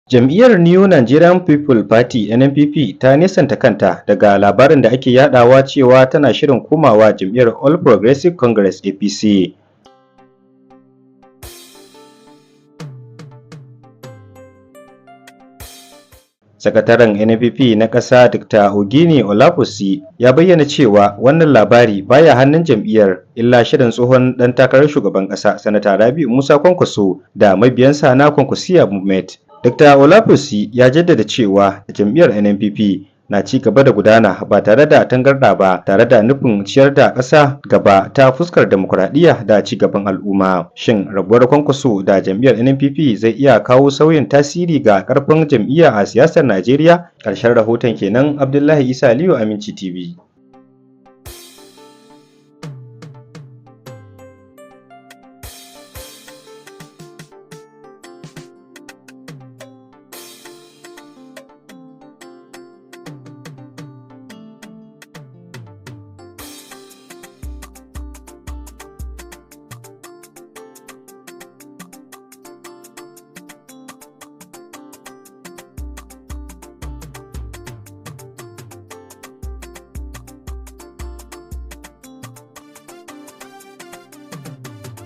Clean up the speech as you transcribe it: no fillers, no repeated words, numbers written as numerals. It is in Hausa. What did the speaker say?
Jam'iyyar New Nigerian People Party (NNPP) ta nesanta kanta daga labarin da ake yaɗawa cewa tana shirin komawa jam'iyyar All Progressive Congress (APC). Sakataren NNPP na ƙasa Dr. Ogini Olaposi ya bayyana cewa wannan labari baya hannun jam'iyyar illa shirin tsohon ɗan takarar shugaban ƙasa Sanata Rabi'u Musa Kwankwaso da mabiyansa na Kwankwasiyya Movement. Dr. Olaposi ya jaddada cewa jam'iyyar NNPP na ci gaba da gudana ba tare da tangarɗa ba tare da nufin ciyar da ƙasa gaba ta fuskar demokuraɗiyya da ci gaban al'umma. Shin rabuwar Kwankwaso da jam'iyyar NNPP zai iya kawo sauyin tasiri ga ƙarfin jam'iyya a siyasar Najeriya? Ƙarshen rahoton kenan Abdullahi Isa Aliyu, Aminci TV.